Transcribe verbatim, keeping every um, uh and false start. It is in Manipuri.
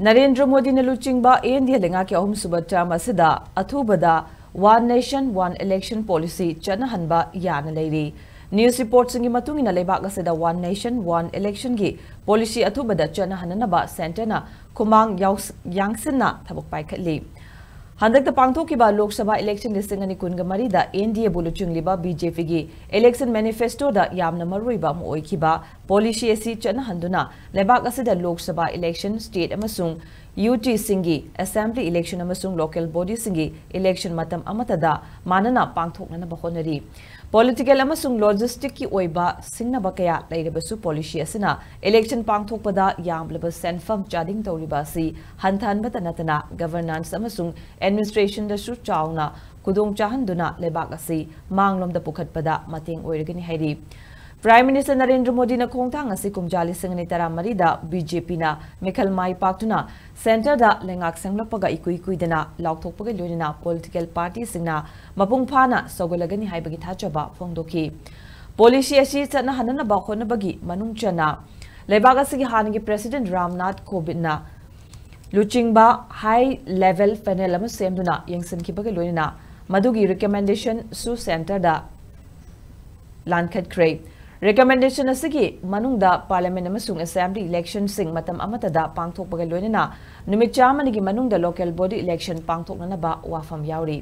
ꯅꯔꯦꯟꯗ꯭ꯔ ꯃꯣꯗꯤꯅ ꯂꯨꯆꯤꯡꯕ ꯑꯦꯟ ꯗꯤ ꯑꯦ ꯂꯩꯉꯥꯛꯀꯤ ꯑꯍꯨꯝꯁꯨꯕ ꯇꯔꯝ ꯑꯁꯤꯗ ꯑꯊꯨꯕꯗ One Nation One Election Policy ꯆꯠꯅꯍꯟꯕ ꯌꯥꯅ ꯂꯩꯔꯤ꯫ ꯅ꯭ꯌꯨꯁ ꯔꯤꯄꯣꯔꯠꯁꯤꯡꯒꯤ ꯃꯇꯨꯡ ꯏꯟꯅ, ꯂꯩꯕꯥꯛ ꯑꯁꯤꯗ One Nation One Election ꯒꯤ ꯄꯣꯂꯤꯁꯤ ꯑꯊꯨꯕꯗ ꯆꯠꯅꯍꯟꯅꯅꯕ ꯁꯦꯟꯇꯔꯅ ꯈꯨꯃꯥꯡ ꯌꯥꯎꯁ-, ꯌꯥꯡꯁꯤꯟꯅ ꯊꯕꯛ ꯄꯥꯏꯈꯠꯂꯤ꯫ ꯍꯟꯗꯛꯇ ꯄꯥꯡꯊꯣꯛꯈꯤꯕ ꯂꯣꯛ ꯁꯚꯥ ꯏꯂꯦꯛꯁꯟ ꯂꯤꯁꯤꯡ ꯑꯅꯤ ꯀꯨꯟꯒ ꯃꯔꯤꯗ ꯑꯦꯟ ꯗꯤ ꯑꯦꯕꯨ ꯂꯨꯆꯤꯡꯂꯤꯕ ꯕꯤ ꯖꯦ ꯄꯤꯒꯤ ꯏꯂꯦꯛꯁꯟ ꯃꯦꯅꯤꯐꯦꯁꯇꯣꯗ ꯌꯥꯝꯅ ꯃꯔꯨꯑꯣꯏꯕ ꯑꯃ ꯑꯣꯏꯈꯤꯕ ꯄꯣꯂꯤꯁꯤ ꯑꯁꯤ ꯆꯠꯅꯍꯟꯗꯨꯅ ꯂꯩꯕꯥꯛ ꯑꯁꯤꯗ ꯂꯣꯛ ꯁꯚꯥ ꯏꯂꯦꯛꯁꯟ, ꯁ꯭ꯇꯦꯠ ꯑꯃꯁꯨꯡ ꯌꯨ ꯇꯤꯁꯤꯡꯒꯤ ꯑꯦꯁꯦꯝꯕ꯭ꯂꯤ ꯏꯂꯦꯛꯁꯟ ꯑꯃꯁꯨꯡ ꯂꯣꯀꯦꯜ ꯕꯣꯗꯤꯁꯤꯡꯒꯤ ꯏꯂꯦꯛꯁꯟ ꯃꯇꯝ ꯑꯃꯠꯇꯗ ꯃꯥꯟꯅꯅ ꯄꯥꯡꯊꯣꯛꯅꯅꯕ ꯍꯣꯠꯅꯔꯤ꯫ ꯄꯣꯂꯤꯇꯤꯀꯦꯜ ꯑꯃꯁꯨꯡ ꯂꯣꯖꯤꯁꯇꯤꯛꯀꯤ ꯑꯣꯏꯕ ꯁꯤꯡꯅꯕ ꯀꯌꯥ ꯂꯩꯔꯕꯁꯨ, ꯄꯣꯂꯤꯁꯤ ꯑꯁꯤꯅ ꯏꯂꯦꯛꯁꯟ ꯄꯥꯡꯊꯣꯛꯄꯗ ꯌꯥꯝꯂꯕ ꯁꯦꯟꯐꯝ ꯆꯥꯗꯤꯡ ꯇꯧꯔꯤꯕ ꯑꯁꯤ ꯍꯟꯊꯍꯟꯕꯇ ꯅꯠꯇꯅ ꯒꯚꯔꯅꯥꯟꯁ ꯑꯃꯁꯨꯡ ꯑꯦꯗꯃꯤꯅꯤꯁꯇ꯭ꯔꯦꯁꯟꯗꯁꯨ ꯆꯥꯎꯅ ꯈꯨꯗꯣꯡ ꯆꯥꯍꯟꯗꯨꯅ ꯂꯩꯕꯥꯛ ꯑꯁꯤ ꯃꯥꯡꯂꯣꯝꯗ ꯄꯨꯈꯠꯄꯗ ꯃꯇꯦꯡ ꯑꯣꯏꯔꯒꯅꯤ ꯍꯥꯏꯔꯤ꯫ ꯄ꯭ꯔꯥꯏꯝ ꯃꯤꯅꯤꯁꯇꯔ ꯅꯔꯦꯟꯗ꯭ꯔ ꯃꯣꯗꯤꯅ ꯈꯣꯡꯊꯥꯡ ꯑꯁꯤ ꯀꯨꯝꯖꯥ ꯂꯤꯁꯤꯡ ꯑꯅꯤ ꯇꯔꯥꯃꯔꯤꯗ ꯕꯤ ꯖꯦ ꯄꯤꯅ ꯃꯤꯈꯜ ꯃꯥꯏ ꯄꯥꯛꯇꯨꯅ ꯁꯦꯟꯇꯔꯗ ꯂꯩꯉꯥꯛ ꯁꯦꯝꯂꯛꯄꯒ ꯏꯀꯨꯏ ꯀꯨꯏꯗꯅ ꯂꯥꯎꯊꯣꯛꯄꯒ ꯂꯣꯏꯅꯅ ꯄꯣꯂꯤꯇꯤꯀꯦꯜ ꯄꯥꯔꯇꯤꯁꯤꯡꯅ ꯃꯄꯨꯡ ꯐꯥꯅ ꯁꯧꯒꯠꯂꯒꯅꯤ ꯍꯥꯏꯕꯒꯤ ꯊꯥꯖꯕ ꯐꯣꯡꯗꯣꯛꯈꯤ꯫ ꯄꯣꯂꯤꯁꯤ ꯑꯁꯤ ꯆꯠꯅꯍꯟꯅꯅꯕ ꯍꯣꯠꯅꯕꯒꯤ ꯃꯅꯨꯡ ꯆꯟꯅ ꯂꯩꯕꯥꯛ ꯑꯁꯤꯒꯤ ꯍꯥꯟꯅꯒꯤ ꯄ꯭ꯔꯦꯁꯤꯗꯦꯟꯠ ꯔꯥꯝꯅꯥꯊ ꯀꯣꯕꯤꯟꯗꯅ ꯂꯨꯆꯤꯡꯕ ꯍꯥꯏ ꯂꯦꯚꯦꯜ ꯄꯦꯅꯦꯜ ꯑꯃ ꯁꯦꯝꯗꯨꯅ ꯌꯦꯡꯁꯤꯟꯈꯤꯕꯒ ꯂꯣꯏꯅꯅ ꯃꯗꯨꯒꯤ ꯔꯤꯀꯃꯦꯟꯗꯦꯁꯟꯁꯨ ꯁꯦꯟꯇꯔꯗ ꯂꯥꯟꯈꯠꯈ꯭ꯔꯦ꯫ ꯔꯤꯀꯃꯦꯟꯗꯦꯁꯟ ꯑꯁꯤꯒꯤ ꯃꯅꯨꯡꯗ ꯄꯥꯔꯂꯤꯌꯥꯃꯦꯟꯠ ꯑꯃꯁꯨꯡ ꯑꯦꯁꯦꯝꯕ꯭ꯂꯤ ꯏꯂꯦꯛꯁꯟꯁꯤꯡ ꯃꯇꯝ ꯑꯃꯠꯇꯗ ꯄꯥꯡꯊꯣꯛꯄꯒ ꯂꯣꯏꯅꯅ ꯅꯨꯃꯤꯠ ꯆꯥꯝꯃꯅꯤꯒꯤ ꯃꯅꯨꯡꯗ ꯂꯣꯀꯦꯜ ꯕꯣꯗꯤ ꯏꯂꯦꯛꯁꯟ ꯄꯥꯡꯊꯣꯛꯅꯅꯕ ꯋꯥꯐꯝ ꯌꯥꯎꯔꯤ꯫